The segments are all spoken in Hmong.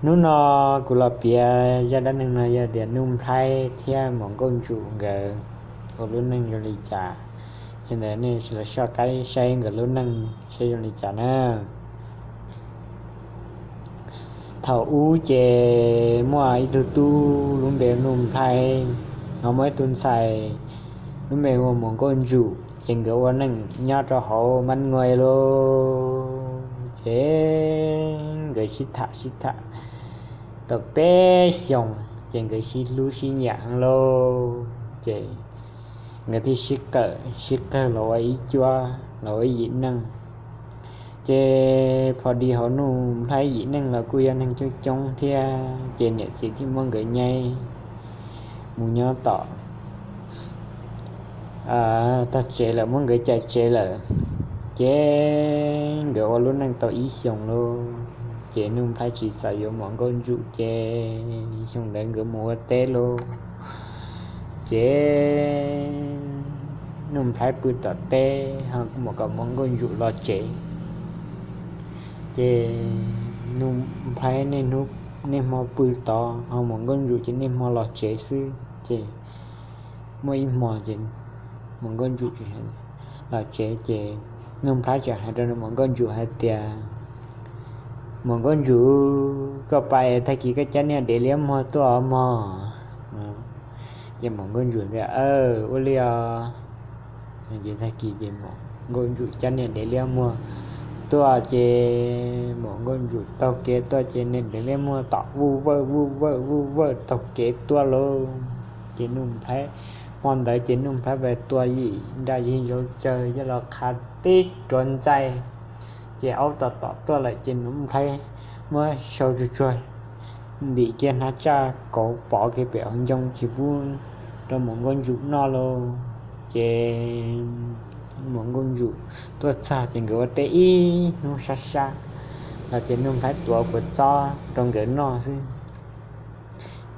Hnub no kuv los piav zaj dab neeg no yog tias Nuj Nplhaib thiab Muam Nkauj Ntsum nkawd ua lub neej zoo li cas. Yog ntawd nej los soj qab saib nkawd lub neej saib zoo li cas na. Thaum ub ces muaj ib tug tub lub npe Nuj Nplhaib, ho muaj ib tug ntxhais lub npe hu ua Muam Nkauj Ntsum, ces nkawd ua neej nyob rau hauv Mab Nuj lauj. Ces nkawd sib tham sib tham tau peb xyoos, ces nkawd sib hlub sib nyiam lauj. Ces nkawd thiaj sib qawm sib qawg los ua ib cuab los ua ib yim neej. Ces pho di hauv Nuj Nplhaib yim neej los kuj yog neeg coob coob thiab, ces niam txiv thiaj muab nkawd nyaib mus nyob tom tog tsev lawm, muab nkawd cais tsev lawm. Ces nkawd ua lub neej tau ib xyoos lauj, ces Nuj Nplhaib tsis xav yuav Muam Nkauj Ntsum, ces xyoo ntawd nkawd mus ua teb lauj. Ces Nuj Nplhaib pw tom teb ho mus kom Muam Nkauj Ntsum los tsev. Ces Nuj Nplhaib niaj hnub niaj hmo pw tod, ho Muam Nkauj Ntsum ces niaj hmo los tsev xwb. Ces muaj ib hmo ces Muam Nkauj Ntsum los tsev, ces Nuj Nplhaib txawm hais rau Muam Nkauj Ntsum hais tias, Muam Nkauj Ntsum, koj pais tag kis koj cab niag dev liab muag tuaj mog. Ces Muam Nkauj Ntsum tias, Aw, ua li os. Ces tag kis ces Muam Nkauj Ntsum cab niag dev liab muag tuaj, ces Muam Nkauj Ntsum taug kev tuaj ces niag dev liab muag tom vuj vawj vuj vawj vuj vawj taug kev tuaj lauj. Ces Nuj Nplhaib, hmo ntawd ces Nuj Nplhaib pais tua yim nra yig zaub tsawg coj los qha tib ruav ntxaij, ces aub tom tom tuaj lawm ces Nuj Nplhaib muab sau tsuag tsuag, ntim kiag hnab tsaj kauv pov kiag pem hauv ncoo tsis pub rau Muam Nkauj Ntsum noj lauj. Ces Muam Nkauj Ntsum tuaj txog ces nkawd ua teb ib hnub sab sab los ces Nuj Nplhaib tuav kua txob rau nkawd noj xwb.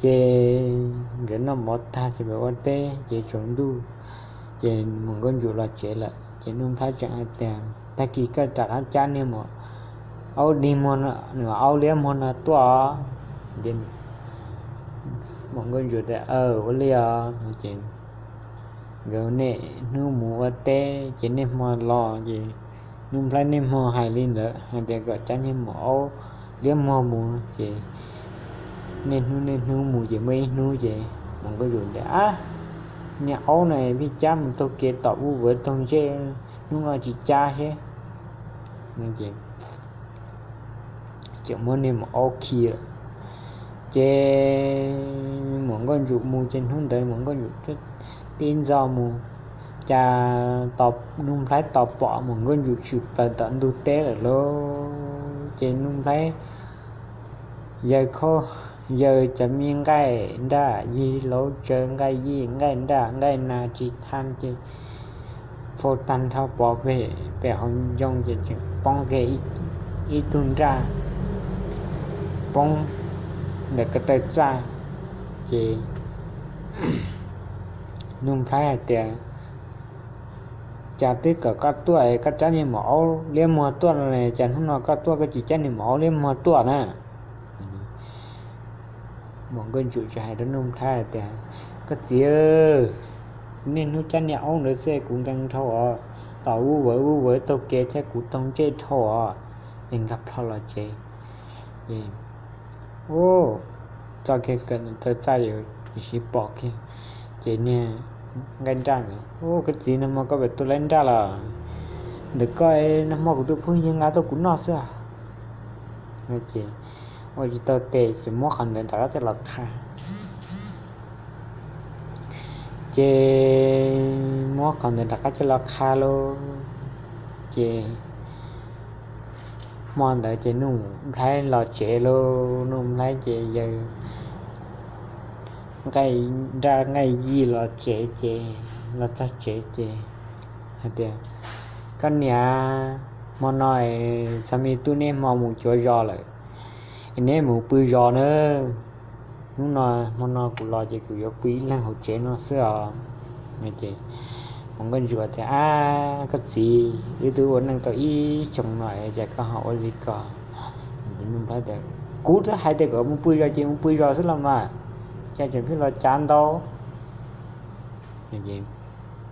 Ces nkawd noj mov tag ces nkawd ua teb ces tsaus ntuj, ces Muam Nkauj Ntsum los tsev lawm ces Nuj Nplhaib tseem hais tias, Tag kis koj rov qab cab niag Muam aub dig muag no, aub liab muag no tuaj. Ces Muam Nkauj Ntsum tias, Aw, ua li os. Ces nkawd niaj hnub mus ua teb ces niaj hmo los ces Nuj Nplhaib niaj hmo hais li ntawd hais tias kom cab niag Muam aub liab muag mus ces niaj hnub niaj hnub mus ces muaj ib hnub ces Muam Nkauj Ntsum tias, Ab, niag aub no pheej cab mus taug kev tom vuj vawv taug ntsej, hnub no tsis cab seb. Ces muab niag Muam aub khi lawm. Ces Muam Nkauj Ntsum mus ces hnub ntawd Muam Nkauj Ntsum tib ntxo mus, cas Nuj Nplhaib tos pom Muam Nkauj Ntsum tshwm plaws tom ntug teb lawm lauj. Ces Nuj Nplhaib yaws khaub, yaws cov me nqaij nraj yig lauj, tsaws nqaij yij nqaij nraj nqaij nas tsis thaj ces faus tag nrho pov pem hauv ncoo ces tseem poob kiag ib tug nraj poob ntawm ko taw txaj. Ces Nuj Nplhaib hais tias, Cas twb kom koj tuaj es koj cab niag Muam aub liab muag tuaj no, cas hnub no koj tuaj koj tsis cab niag Muam aub liab muag tuaj na? Muam Nkauj Ntsum txawm hais rau Nuj Nplhaib hais tias, Koj txiv, niaj hnub cab niag aub ntawd xwb kuv nkees dhau os, tom vuj vawv vuj vawv taug kev thiab kuv taug ntsej dhau os. Ces nkag plho los tsev, ces txoj kev kawm ntawm taw txaj yuav siv pom kiag. Ces niag nqaij nraj ntawd, Ub, koj txiv, nag hmo koj pem tua laib nraj los? Ntawm koj, nag hmo kuv tus phooj ywg nqa tuaj kuv noj xwb. Ces ua tsis tau tes ces muab qhov ntawd rov qab coj los qha. Ces muab qhov ntawd rov qab coj los qha lauj. Ces hmo ntawd ces Nuj Nplhaib los tsev lauj, Nuj Nplhaib ces yaws nqaij nraj nqaij yij los tsev ces los txog tsev ces hais tias, Koj niam, hmo no es txog me tub neb hmo mus cuav zos lawm, es neb mus pw zos nawb. Hnub no, hmo no kuv los ces kuv yuav pw ib leeg hauv tsev no xwb os. Ces Muam Nkauj Ntsum tias, Ab, koj txiv, wb twb ua neej tau ib xyoos no es cas koj ho ua li ko? Ces Nuj Nplhaib tias, Kuv twb hais tias kom mus pw zos ces mus pw zos xwb los mas, cas tseem pheej los cav ntau.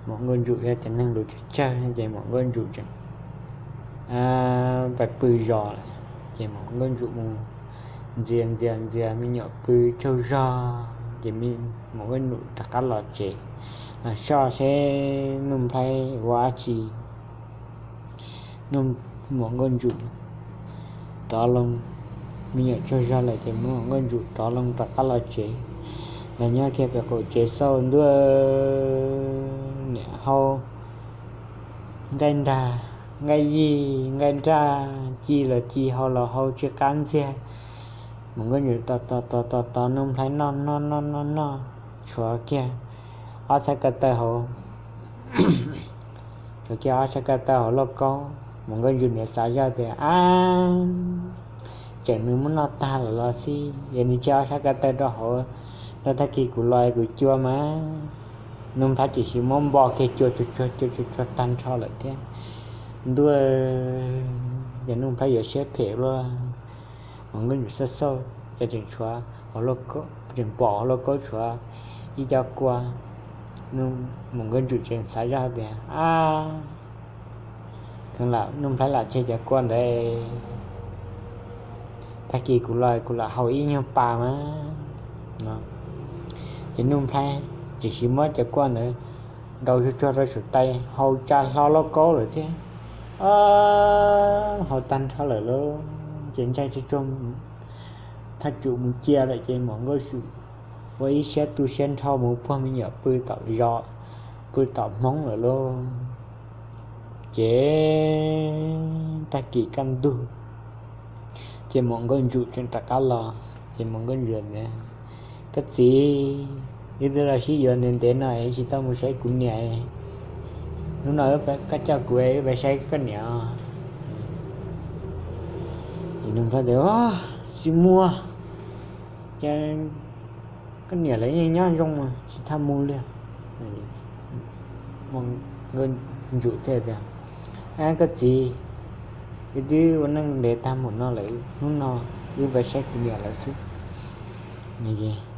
Muam Nkauj Ntsum yog tias neeg lus tsawg tsawg ces Muam Nkauj Ntsum tseem pais pw zos lawm. Ces Muam Nkauj Ntsum mus ntxias ntxias ntxias me nyuam pw tsaug zog ces Muam Nkauj Ntsum rov qab los tsev, los soj seb Nuj Nplhaib ua dab tsi. Muam Nkauj Ntsum rov loo, me nyuam tsaug zog lawm ces Muam Nkauj Ntsum rov loo rov qab los tsev. Los nyob kiag pem qaum tsev xauj ntuj, niam hau nqaij nrag, nqaij yig, nqaij nraj, ci los ci, hau los hau, tsw qab ntxiag. Muam Nkauj Ntsum tos tos tos tos tos Nuj Nplhaib noj noj noj noj noj, tshuav kiag ob txhab ko taw hauv, tshuav kiag ob txhab ko taw hauv lauj kaub. Muam Nkauj Ntsum niam xav zoj tias, ab, tseem nws muab noj tag lawm los xij, yog nws tseg ob txhab ko taw rau hauv, rau tag kis kuv los kuv cua mas. Nuj Nplhaib tseem sim muab npo kiag cua cua cua cua tag nrho lawm thiab. Ntuj, yog Nuj Nplhaib yuav siab phem luaj. Muam Nkauj Ntsum xauj xauj ces tseem tshuav, tseem pom hauv lauj kaub tshuav ib co kua. Muam Nkauj Ntsum tseem xav zoj tias, ab, Nuj Nplhaib lam tseg cov kua ntawd, tag kis kuv los kuv lam hau ib nyuag pas mas. Ces Nuj Nplhaib tseem sim muab cov kua ntawd nrau tsuag tsuag rau saum tais, hau tsa hlo lauj kaub lawm thiab. Hau tag nrho lawm lauj, ces ntshai tsuag tsuag, thaj tsum mus cia lawm ces Muam Nkauj Ntsum ua ib siab tu siab nrho mus puag me nyuam pw tom zos, pw tom Hmoob lawm lauj. Ces tag kis kaj ntug, ces Muam Nkauj Ntsum tseem rov qab los, ces Muam Nkauj Ntsum tias, koj txiv, wb twb los sib yuav ntev ntev no es tsis tau mus saib kuv niam. Hnub no koj coj kuv wb pais saib koj niam. Tsis muaj, ces koj niam lawv yeej nyob zoo mas tsis tau mus li. Muam Nkauj Ntsum thiaj tias, ab, koj txiv, wb twb ua neej ntev tag mus no lawm, hnub no wb pais saib kuv niam lawv xwb.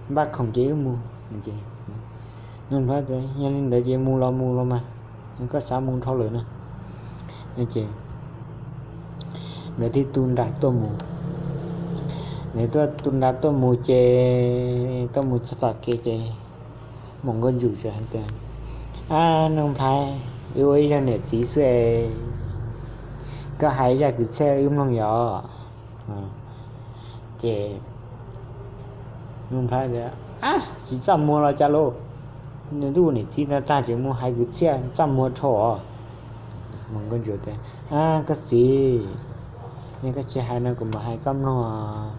Npaj khoom ces wb mus. Nuj Nplhaib tias, yog li ntawd ces mus los mus los mas, koj xav mus dhau lawm na. Ces nkawd thiaj tu nra tuaj mus. Nkawd tuaj tu nra tuaj mus ces tuaj mus txog tom kev ces Muam Nkauj Ntsum txawm hais tias, ab, Nuj Nplhaib, wb ua ib zaug niam txiv xwb es koj hais zaj kwv txhiaj wb mloog yom. Ces Nuj Nplhaib tias, ab, tsis txaj muag los cas lauj, nws twb ua niam txiv no tag tseem mus hais kwv txhiaj, txaj muag dhau os. Muam Nkauj Ntsum tias, ab, koj txiv, yog koj tsis hais no kuv mam hais koj mloog.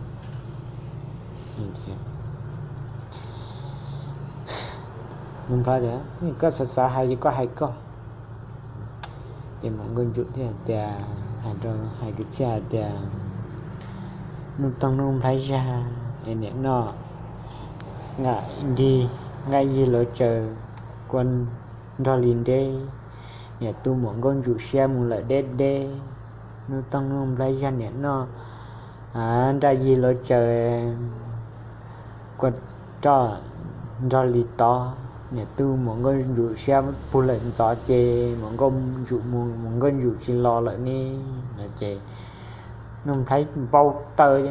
Nuj Nplhaib tias, koj xav xav hais ces koj hais koj. Ces Muam Nkauj Ntsum thiaj tias, hais rau hais kwv txhiaj hais tias, Nuj Toog Nuj Nplhaib Zaj es niam noj nqaij yig lauv tsaws kua nrog li nreb, niam tu Muam Nkauj Ntsum siab mus lawm deb deb. Nuj Toog Nuj Nplhaib Zaj niam noj nqaij yig lauv tsaws kua roj nrog li tod, niam tu Muam Nkauj Ntsum siab puag lawm ntxov ces Muam Nkauj Ntsum mus, Muam Nkauj Ntsum tsis los lawm ne. No ces Nuj Nplhaib npau taws,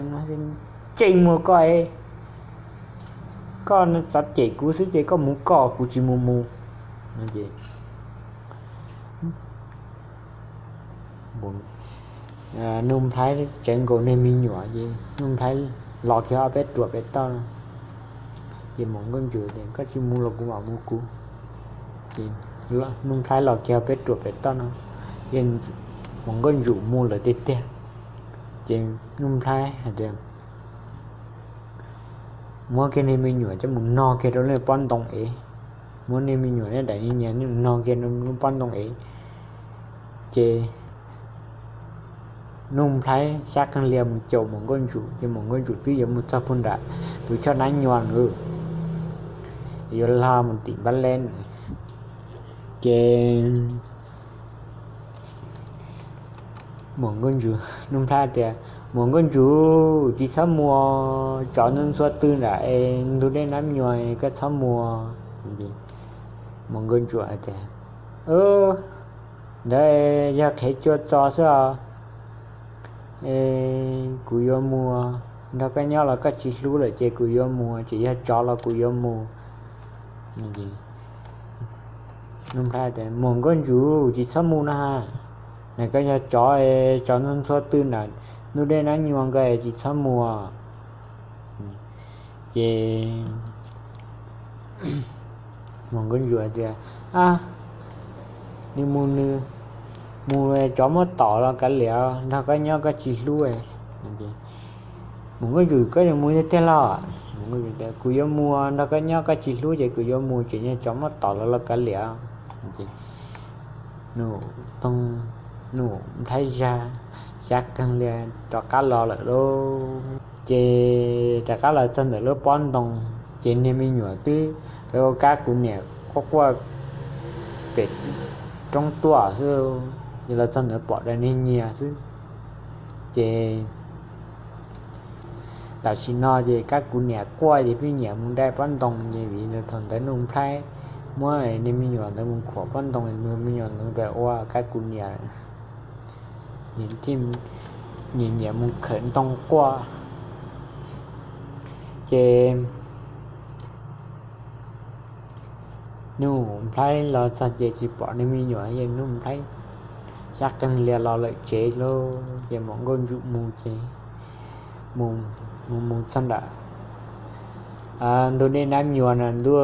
Tseej muag koj, koj xav cem kuv xwb ces koj mus koj, kuv tsis mus mus. Nuj Nplhaib tseev nkaus niag me nyuam ces Nuj Nplhaib los kiag ob peb ruam pem toj. Ces Muam Nkauj Ntsum tias, koj tsis mus los kuv mam mus kuv. Ces Nuj Nplhaib los kiag ob peb ruam pem toj no, ces Muam Nkauj Ntsum mus lawm tiag tiag. Ces Nuj Nplhaib hais tias, muab kiag niag me nyuam coj mus nog kiag rau lub pob ntoo ev, muab niag me nyuam nyob daim nyias mus nog kiag rau lub pob ntoo ev. Ces Nuj Nplhaib xyab qeeg lias mus caum Muam Nkauj Ntsum, ces Muam Nkauj Ntsum twb yuav mus txog puag nram tus choj nab nyuas lawm, yuav log mus tim Npab Leb. Ces Muam Nkauj Ntsum, Nuj Nplhaib tias, Muam Nkauj Ntsum, tsis txhob mus, tsov ntxhua ntxhua tw nram ntug dej Nab Nyuag, koj txhob mus. Muam Nkauj Ntsum hais tias, Ntawd yog qhev cua txo xwb os. Kuv yuav mus, nrog koj nyob los koj tsis hlub lawm ces kuv yuav mus, tseem yog tsov los kuv yuav mus. Muam Nkauj Ntsum, tsis txhob mus na, na koj yog tsov, tsov ntxhua ntxhua tw nram ntug dej Nab Nyuag, koj tsis txhob mus. Ces Muam Nkauj Ntsum tias, A, nws mus nws, mus tsov muab tom los kav liam, nrog koj nyob koj tsis hlub. Muam Nkauj Ntsum, koj yuav mus tiag tiag los? Kuv yuav mus, nrog koj nyob koj tsis hlub ces kuv yuav mus, tseem yog tsov muab tom los los kav liam. Nus Nplhaib zag xyav qeeg li rov qab los lawm lauj. Ces rov qab los txog ntawm lub pob ntoo, ces niag me nyuam twb ua kab kuv niam quaj quaj pem roob tuaj xwb, ces los txog ntawd pom daim niag nyias xwb. Ces tam sim no ces kab kuv niam quaj ces pheej nyiam mus dai pob ntoo, ces vim thaum ntawd Nuj Nplhaib muab niag me nyuam ntawd mus khuam pob ntoo, me nyuam ntawd ua kab kuv niam, nyiam nyiam mus khawm ntoo quaj. Ces Nuj Nplhaib los txog ces tsis pom niag me nyuam, ces Nuj Nplhaib xyav qeeg lias los lawm tsev lauj. Ces Muam Nkauj Ntsum mus ces mus mus txog nram ntug dej Nab Nyuag na ntuj,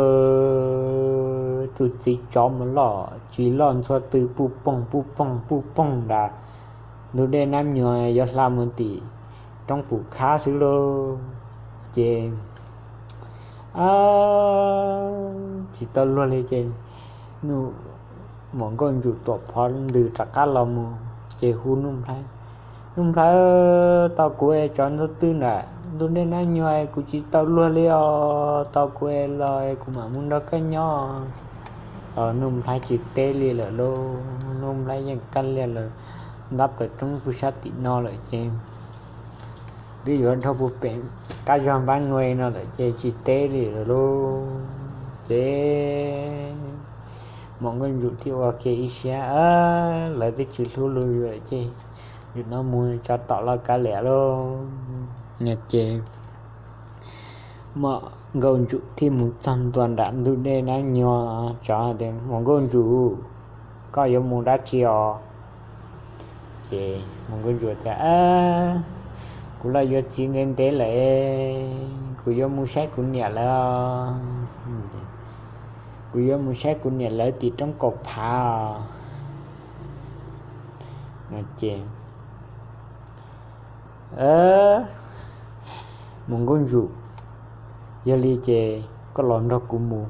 tus txiv tsov mas loj tsis loj ntxhua tw puj poog puj poog puj poog nram ntug dej Nab Nyuag yuav hla mus tim roob Pum Khab xwb lauj. Ces tsis tau luag li ces Muam Nkauj Ntsum tuam phov ntws rov qab los mus ces hu Nuj Nplhaib, Nuj Nplhaib, tos kuv es, tsov ntxhua tw nram ntug dej Nab Nyuag, kuv tsis tau luag li os, tos kuv es los kuv mam mus nrog koj nyob. Nuj Nplhaib tsis teb li lawm lauj, Nuj Nplhaib yeej kab lias lawm ntab plaws roob puag sab tim no lawm ces twb yuav dhau puag pem qab zog npab nqe no lawm ces tsis teb li lawm lauj. Ces Muam Nkauj Ntsum thiaj ua kiag ib siab, lawv twb tsis hlub lawm ces yus no mus tsov tom los kav liam lauj. Ces Muam Nkauj Ntsum thiaj mus txog ntua nram ntug dej Nab Nyuag, tsov tias, Muam Nkauj Ntsum, koj yuav mus dab tsi os? Ces Muam Nkauj Ntsum tias, Kuv los yuav txiv ntev ntev lawm, kuv yuav mus saib kuv niam lawv. Kuv yuav mus saib kuv niam lawv tim roob Kaum Phav os. No ces Muam Nkauj Ntsum, yog li ces koj los nrog kuv mus.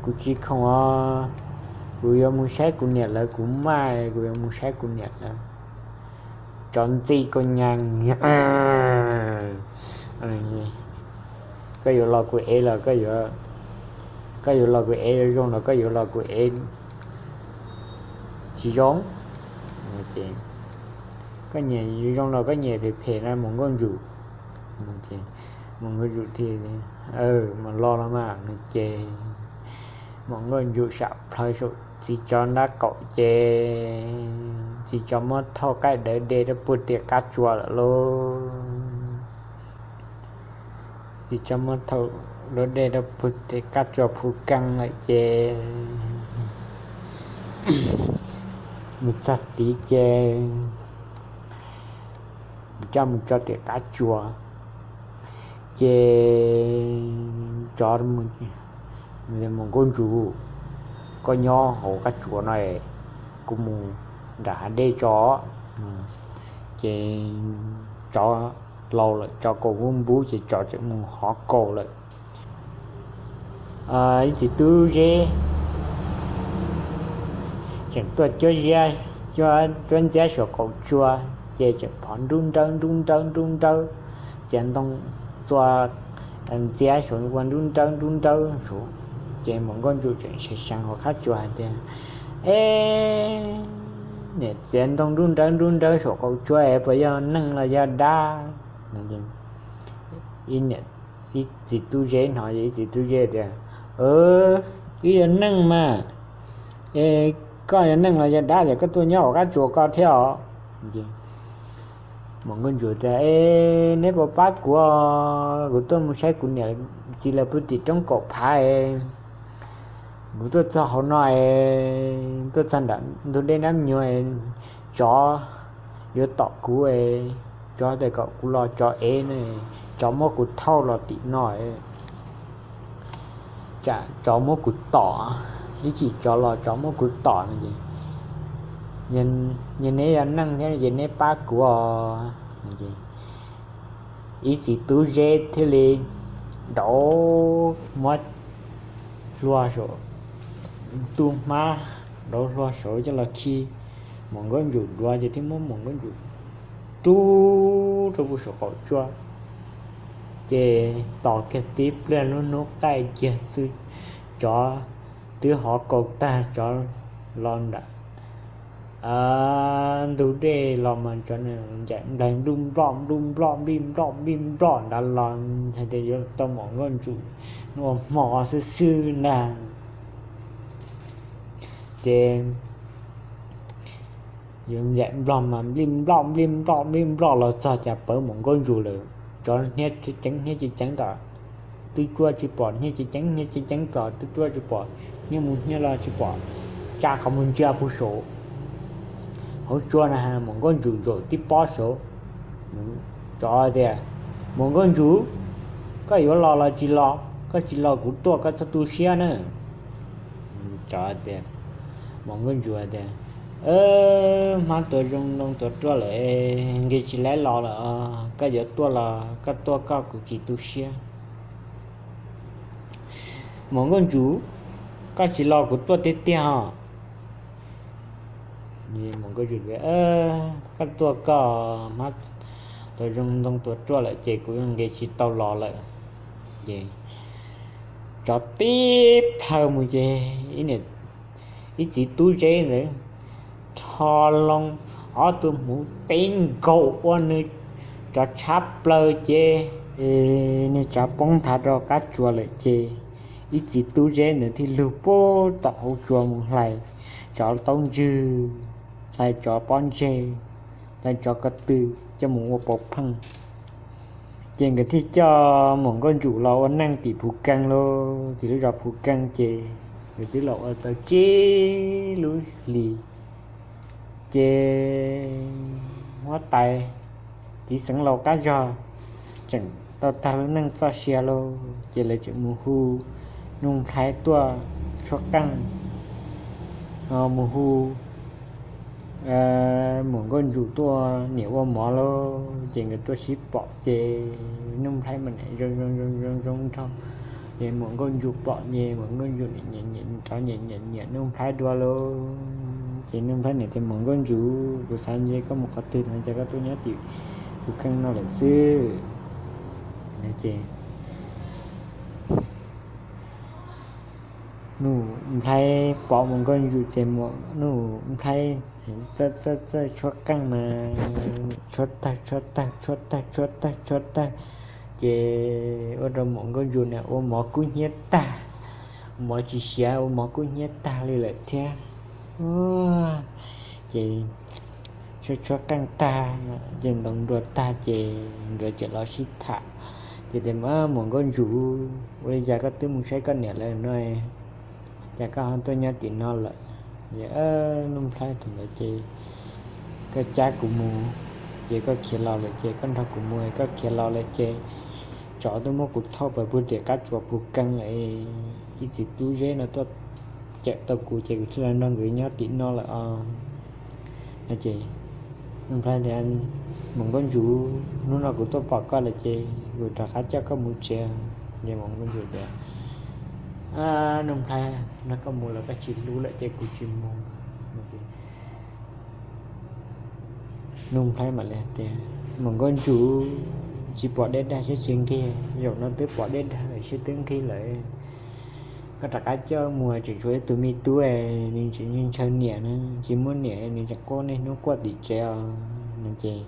Kuv tsis khoom os, kuv yuav mus saib kuv niam lawv, kuv maj, kuv yuav mus saib kuv niam lawv. Tsov ntxi koj nyas, koj yuav los kuv ev los, koj yuav los kuv ev zoo los koj yuav los kuv ev tsis zoo. Koj nyiam zoo los koj nyiam phem phem na Muam Nkauj Ntsum. Muam Nkauj Ntsum thiaj, Mas los los mas. No ces Muam Nkauj Ntsum sam plhaw saum txiv tsov nrab kaum ces txiv tsov muab thauj qaij dawv dej rau puag tim qab tsua lawm lauj. Txiv tsov muab thauj dawv dej rau puag tim qab tsua phu keeb lawm ces mus txog tid ces coj mus tso tim qab tsua. Ces tsov, Muam Nkauj Ntsum, koj nyob hauv qab tsua no, kuv mus nram hav dej tso. Ces tsov laus lawm, tsov kaus npub npub ces tsov tseem mus hov kaus lawm. Ib txiv tub zeb tseem tuaj cuab ntxiab saum qaum tsua, ces tseem phov nrub nrawb nrub nrawb nrub nrawb, txiav ntoo txua ntxiab saum ua nrub nrawb nrub nrawb saud. Ces Muam Nkauj Ntsum tseem seev seev hauv qab tsua hais tias, E, Niam txiav ntoo nruj nrawb nruj nrawb saum qaum tsua es puas yog neeg los yog dab? Ib txiv tub zeb hnov, ib txiv tub zeb tias, Wb yog neeg mas, es koj yog neeg los yog dab es koj tuaj nyob hauv qab tsuas ko thiab os? Muam Nkauj Ntsum tias, Neb puas pab kuv, kuv tuaj mus saib kuv niam txiv lawv pw tim roob kaum phav. Kuv tuaj txog hauv no, tuaj txog nram ntug dej Nab Nyuag, tsov yuav tom kuv, tsov tias kom kuv los tso ev na, tsov muab kuv thauj los tim no, tsam tsov muab kuv tom, ib chim tsov los tsov muab kuv tom no es, yog neb yog neeg thiab ces neb pab kuv os. Ib txiv tub zeb thiaj li dauv muab hlua saum, tu hmab dauv hlua saud coj los khi Muam Nkauj Ntsum duav ces thiaj muab Muam Nkauj Ntsum rub rau puag saum qaum tsua. Ces tos kiag tib pliag lub hnub qaij kiag xwb, tsov twb hov kaus tag tsov los nram ntug dej los mas tsov ncaim nplaig nplij nploj nplij nploj nplij nploj nplij nploj nrad los hais tias yuav tau Muam Nkauj Ntsum ua hmo xwb xwb ntag. Ces yuav ncaim nplog mas nplij nploj nplij nploj nplij nploj los txog cas pawv Muam Nkauj Ntsum lawm. Tsov hniab ceev hniab ceev ceev tom twb cuab tsis pom, hniab ceev ceev hniab ceev ceev tom twb cuab tsis pom, hniab mus hniab los tsis pom, tsa qhov muag ntsia puag saud hauv tsua na has Muam Nkauj Ntsum zaum tib pob saud. Tsov tias, Muam Nkauj Ntsum, koj yuav los los tsis los, koj tsis los kuv tuaj koj txhob tu siab na. Tsov tias, Muam Nkauj Ntsum tias, Hmab tuaj zoo ntoo tuaj ruaj lawm, nqis tsis laib los lawm, koj yuav tuaj los koj tuaj koj, kuv tsis tu siab. Muam Nkauj Ntsum, koj tsis los kuv tuaj tiag tiag os. Koj tuaj koj, hmab tuaj zoo ntoo tuaj ruaj lawm ces kuv nqis tsis tau los lawm. Ces tsov tib plhaw mus ces ib txiv tub zeb ntawd rho loo ob tug hmuv teb nkaus ua nws tsov tshab plaws ces nws tsov poob nthav rau qab tsuas lawm ces ib txiv tub zeb ntawd thiaj lug puag tom hauv tsua mus hlais tsov taub ntswg, hlais tsov pob ntseg, hlais tsov ko tw coj mus ua pov pheej. Ces nkawd thiaj coj Muam Nkauj Ntsum los ua neej tim Phuv Keej lauj. Ces lub zos Phuv Keej ces nkawd twb los ua tau tsib lub hlis ces huab tais txiv xeev laus qab zog tseem tau tag lub neej txoj sia lauj. Ces lawv tseem mus hu Nuj Nplhaib tuaj tshuab qeej, mus hu Muam Nkauj Ntsum tuaj niam ua mov lauj. Ces nkawd tuaj sib pom ces Nuj Nplhaib mas niam zoo zoo zoo zoo nraug. Ces Muam Nkauj Ntsum pom ces Muam Nkauj Ntsum rov nyiam nyiam nyiam Nuj Nplhaib dua lauj. Ces Nuj Nplhaib niam tias, Muam Nkauj Ntsum, kuv xav ntshe koj mus qhov twg no ces koj tuaj nyob tim Phuv Keej no lawm xwb. Ces Nuj Nplhaib pom Muam Nkauj Ntsum ces Nuj Nplhaib txawj txawj tshuab qeej mas tshuab tawg tshuab tawg tshuab tawg tshuab tawg tshuab tawg, ces ua rau Muam Nkauj Ntsum niam ua mov kub hnyiab tag, mov tsis siav ua mov kub hnyiab tag li lawm thiab. Ces tshuab tshuab qeej tag, ces ntaus nruas tag ces nkawd txawm los sib tham. Ces tias, Muam Nkauj Ntsum, ua li cas koj twb mus saib koj niam lawm no, cas koj ho tuaj nyob tim no lawm? Ces Nuj Nplhaib thaum ntawd ces, Koj cab kuv mus ces koj khiav los lawm ces koj nrog kuv mus, koj khiav los lawm ces tsov twb muab kuv thauj pawg pug tim qab tsuas Phuv Keej lawm. Ib txiv tub zeb no tuaj cawm tau kuv ces kuv thiaj los nrog nkawd nyob tim no lawm os. No ces Nuj Nplhaib tias, Muam Nkauj Ntsum, hnub no kuv tuaj pom koj lawm ces kuv rov qab coj koj mus tsev. Ces Muam Nkauj Ntsum tias, Nuj Nplhaib, nrog koj mus los koj tsis hlub lawm ces kuv tsis mus. Nuj Nplhaib mam li tias, Muam Nkauj Ntsum, tsis pom dej dag siab tsis nqig, zaum no twb pom dej dag lawm siab twb nqig lawm. koj rov qab coj mus tseem tshuav ib tug me tub, nws tseem ntshaw niam na, tsis muaj niam, nws tseem quaj niaj hnub quaj tim tsev os. No ces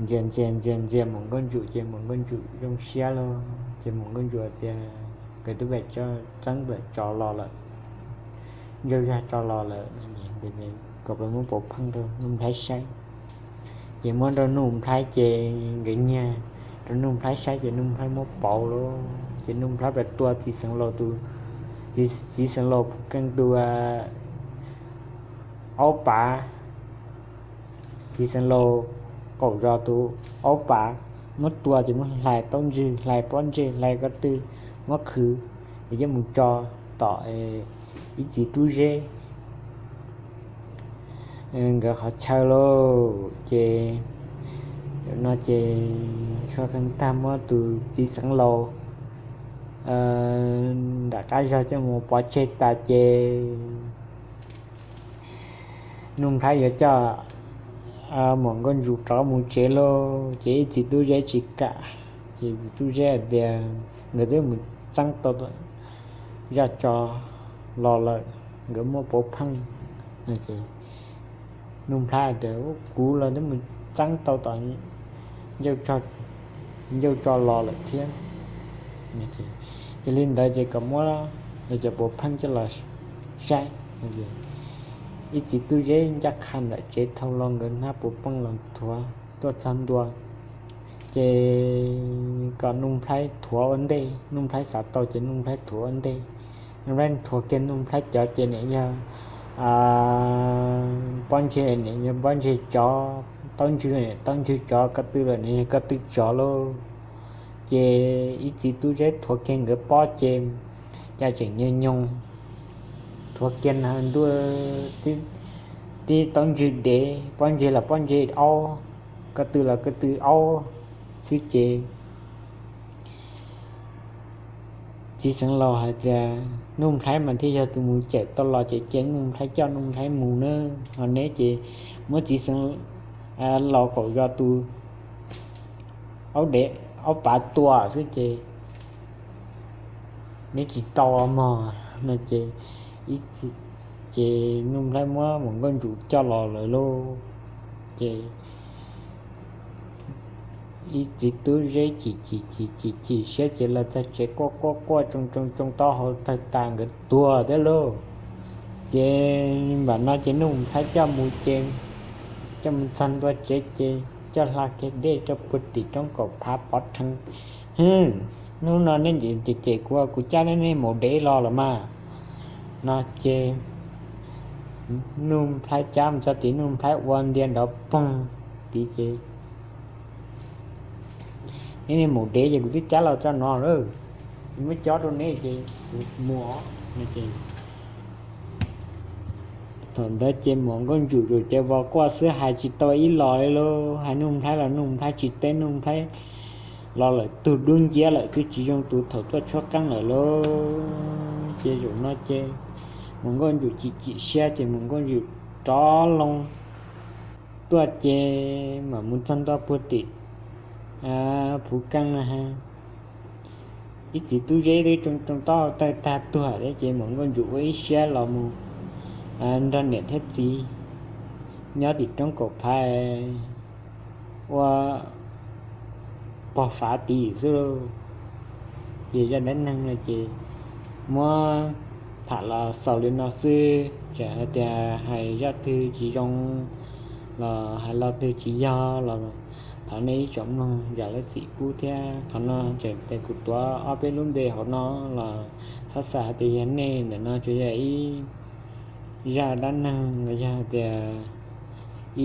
ntxias ntxias ntxias ntxias Muam Nkauj Ntsum ces Muam Nkauj Ntsum zoo siab lauj. Ces Muam Nkauj Ntsum tias nkawd twb pais txeeb tau tsov los lawm, ntsaj zaj tsov los lawm, kom peb muab pauv pheej rau Nuj Nplhaib saib. Ces muab rau Nuj Nplhaib ces nkawd nyiag rau Nuj Nplhaib saib ces Nuj Nplhaib muab pauv lawm. Ces Nuj Nplhaib pais tua txiv xeev laus tus, txiv xeev laus Phuv Keej tus aub pav, txiv xeev laus qaum zos tus aub pav, muab tua ces muab hlais taub ntswg, hlais pob ntseg, hlais ko tw, muab qhwv, es coj mus tso tom ib txiv tub zeb nkawd qhov chaw lauj. Ces no ces Tshuaj Kheej tag muab tus txiv xeev laus nram qab zog coj mus pov tseg tas ces Nuj Nplhaib yuav coj Muam Nkauj Ntsum rov mus tsev lauj. Ces ib txiv tub zeb tsis kam, ces txiv tub zeb hais tias nkawd twb mus txeeb tau zaj tsov los lawm, nkawd muab pauv pheej. Nuj Nplhaib tias kuv los twb mus txeeb tau tom ncauj tsov los lawm thiab. Yog li ntawd ces kom muab cov pauv pheej coj los saib. Ib txiv tub zeb ncaj qha ntawm tsev thau los nkawd hnab pauv pheej los thuav tuaj txog ntua, ces kom Nuj Nplhaib thuav ua ntej, Nuj Nplhaib xav tau ces Nuj Nplhaib thuav ua ntej. Nuj Nplhaib thuav kiag Nuj Nplhaib cov ces nim yog pob ntseg, nim yog pob ntseg tsov, taub ntswg, taub ntswg tsov, ko tw los nim yog ko tw tsov lauj. Ces ib txiv tub zeb thuav kiag nkawd pob ces cas tseem nyoog nyoog, thuav kiag nag ntuj, tib taub ntswg dev, pob ntseg los pob ntseg aub, ko tw los ko tw aub xwb ces txiv xeev laus hais tias Nuj Nplhaib mas thiaj yog tus mus cawm tau los ces cia Nuj Nplhaib coj Nuj Nplhaib mus na, ho neb ces muab txiv xeev laus qaum zos tus aub pav tua xwb ces neb tsis tau mog no ces, ces Nuj Nplhaib muab Muam Nkauj Ntsum coj los lawm lauj. Ces ib txiv tub zeb chim chim chim chim chim siab ces los txog tsev quaj quaj quaj tsoo tsoo tsoo taub hau tawg tas nkawd tuag thiab lauj. Ces npam no ces Nuj Nplhaib coj mus ces, coj mus txog ntua tsev ces coj hla kiag dej rau puag tim roob kaum phav pov rhees. Hwb, hnub no nej cem cem kuv, kuv cab nej maum dev los los mas no ces Nuj Nplhaib cab mus txog tim Nuj Nplhaib ua ntia nrov poog tid ces, nej maum dev ces kuv twb cab los txog no lawm, muab cob rau nej ces kuv mus os. Thaum ntawd ces Muam Nkauj Ntsum ces vos quaj xwb hais tsis tau ib los li lauj, hais Nuj Nplhaib los Nuj Nplhaib tsis teb, Nuj Nplhaib los lawm tug dub nciab lawm twb tsis zoo tus thaum tuaj tshuab qeej lawm lauj. Ces zaum no ces Muam Nkauj Ntsum chim chim siab ces Muam Nkauj Ntsum rov loo tuaj ces mam mus txog ntua puag tim Phuv Keej na ha. Ib txiv tub zeb twb tsoo tsoo taub hau tawg tag tuag thiab ces Muam Nkauj Ntsum ua ib siab los mus nrog niam thiab txiv nyob tim roob kaum phaiv ua pog fav tid xwb lauj. Ces zaj dab neeg no ces muab tham los xaus li no xwb, txawm hais tias hais zaj twg tsis zoo los hais lo twg tsis yog los thov nej ib tsoom mloog zam lub txim pub thiab. Qhov no tseem tias kuv tuav ob peb lub npe hauv no los txhob xav hais tias yog nej, ntawm no tsuas yog ib zaj dab neeg los yog tias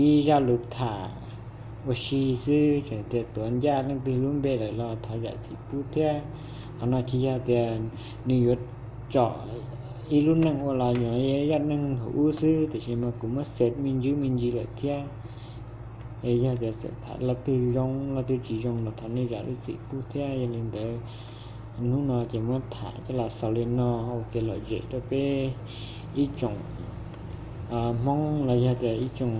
ib zaj lus tham ua si xwb, tseem tias tuav ncaj leej twg lub npe lawm los thov zam txim pub thiab. Qhov no tsis yog tias nws yuav tsom ib lub neej ua los yog zaj neej thaum ub xwb, tiam sis mas kuv muab xav me ntsis me ntsis lawm thiab. Es yog tias txawm tham lo twg zoo lo twg tsis zoo los thov nej zam lub txim pub thiab. Yog li ntawd hnub no ces muab tham coj los xaus li no ua kev lom zem rau peb ib tsoom Hmoob los yog tias ib tsoom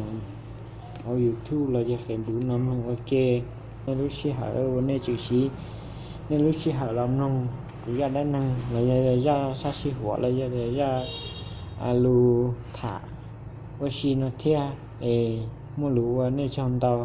hauv YouTube los yog Facebook no mloog ua ke. Nej lub sij hawm uas nej tseem siv nej lub sij hawm los mloog kuv zaj dab neeg los yog zaj sab sij huam los yog zaj lus tham ua si no thiab es muaj lus ua nej tsaug ntau.